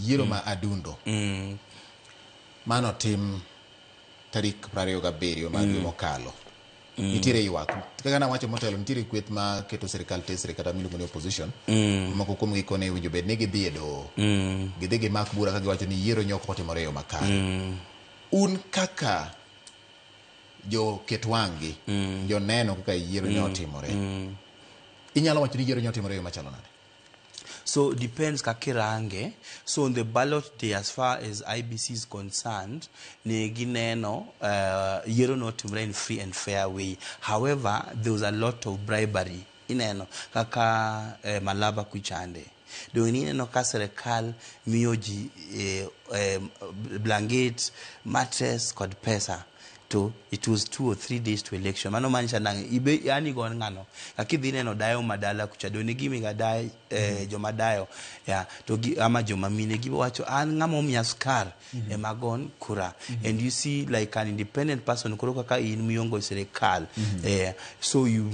Yiero ma Adundo mano tim tarik 27 mar dwe mokalo. Nitiere ywak. Kaka nawacho motelo, nitiere kweth ma keto sirikal tesre kata miluongo ni opposition. Moko kuom gi kone winjo bed ni gidhi e doho. Gidhi gimak bura ka giwacho ni yiero nyok otimore e yo makare. Un kaka jo ket wang'gi, joneno kaka yiero ne otimore. Inyalo wacho ni yiero ne otimore e yo machalo nade? So depends kakirange. So on the ballot day, as far as IEBC is concerned, ne gineno yiero notimore in free and fair way. However, there was a lot of bribery. Ineno kaka Malava kuchande. Donge ineno ka sirikal miyo ji blanket, mattress kod pesa to it was 2 or 3 days to election. Mano maanisha nang'o? Ibe yani gon ng'ano kaka idhi neno dayo madala kucha donge gimiga dayo joma dayo ya to gi, ama joma mine gibo wacho an ng'ama omiya skar ema gon kura. And you see, like an independent person, koro kaka in miongo e sirikal, so you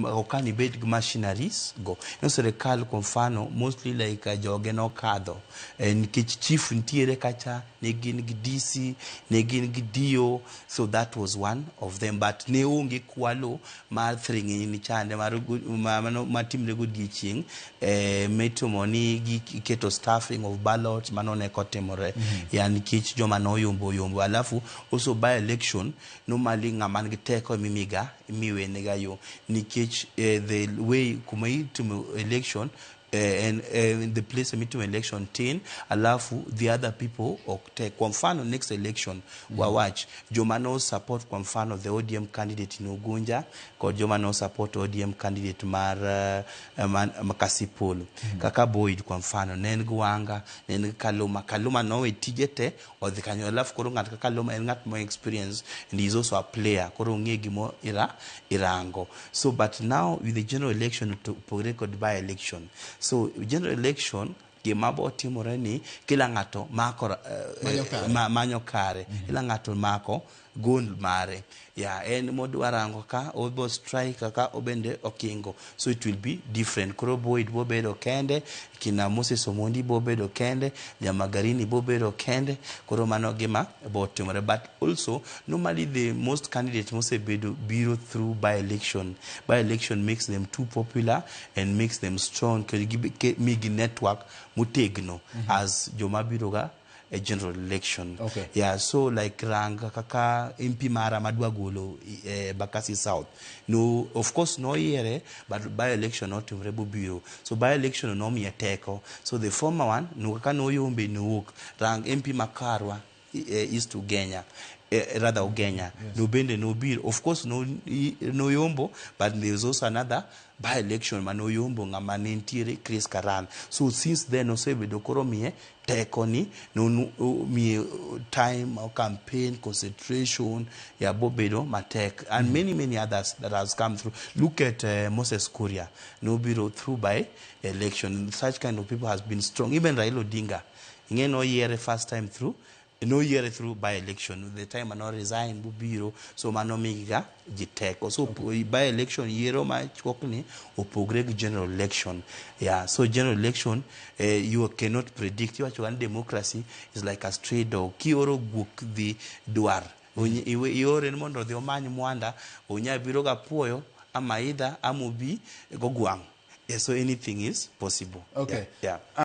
ok an ibed gi machineries go no sirikal. Kwa mfano, mostly like joge nokadho nikech chief nitiere kacha, ne gin gi DC, ne gin gi DO, so that was one of them. But ne onge kwalo mar thiring'ini chande mar matimre godiechieng' mitimo ni giketo stuffing of ballots. Mano ne kotimore ya nikech joma noyombo oyombo. Alafu also by election normally ng'ama nigi teko emimiga imiwenega yo nikech the way kuma itimo election and the place mitimo election tin, alafu the other people ok tek. Kwa mfano, next election wawach joma no support, kwa mfano, the ODM candidate in Ugunja kod joma no support ODM candidate mar Kasipul kaka Boyd, kwa mfano, ne en gi Wanga, ne en gi Kaluma. Kaluma nowe tije te odhi kanyo. Alafu koro ng'at kaka Kaluma en ng'at mo experience and he is also a player, koro ong'e gimo ira irango. So but now with the general election to opogre kod by election. So general election gima bo timore ni kila ng'ato mako Manyo kare. Manyo kare. Kila ng'ato mako goal mare ya en modwa rango ka obo strike kaka obende okingo, so it will be different. Koro Boyd bo bedo kende, kina Moses Omondi bo bedo kende, Jamagarini bo bedo kende. Koro mano gima bo timore. But also normally the most candidates mosebedo biro through by election. By election makes them too popular and makes them strong kendo migi network motegno as joma biro ga a general election. Yeah, so like rang kaka MP mara madwa golo Bakasi South, no, of course noyiere, but by election notimre bobiro. So by election nomiye teko. So the former one no kaka noyombe nowuok. Rang MP makarwa East Ugenya, rather Ugenya, no bende nobiro. Of course no noyombo, but there was also another by election manoyombo ng'ama ne nitiere, Chris Karan. So since then osebedo koro miye teko ni no miye time, campaign concentration ya bobedo matek and many many others that has come through. Look at Moses Kuria, nobiro through by election. Such kind of people has been strong. Even Raila Odinga ing'e noyiere first time through, noyiere through by election, the time mano resign bobiro. So mano migiga ji teko. So by election, yiero machuok ni opogre gi general election. Yeah, so general election, you cannot predict. Iwacho ga ni democracy is like a stray dog. Kioro guok dhi dwar, iore ni mondo odhi omany mwanda, onya biro ga puoyo ama idha ama obi gogwang'. Yeah, so anything is possible. Yeah.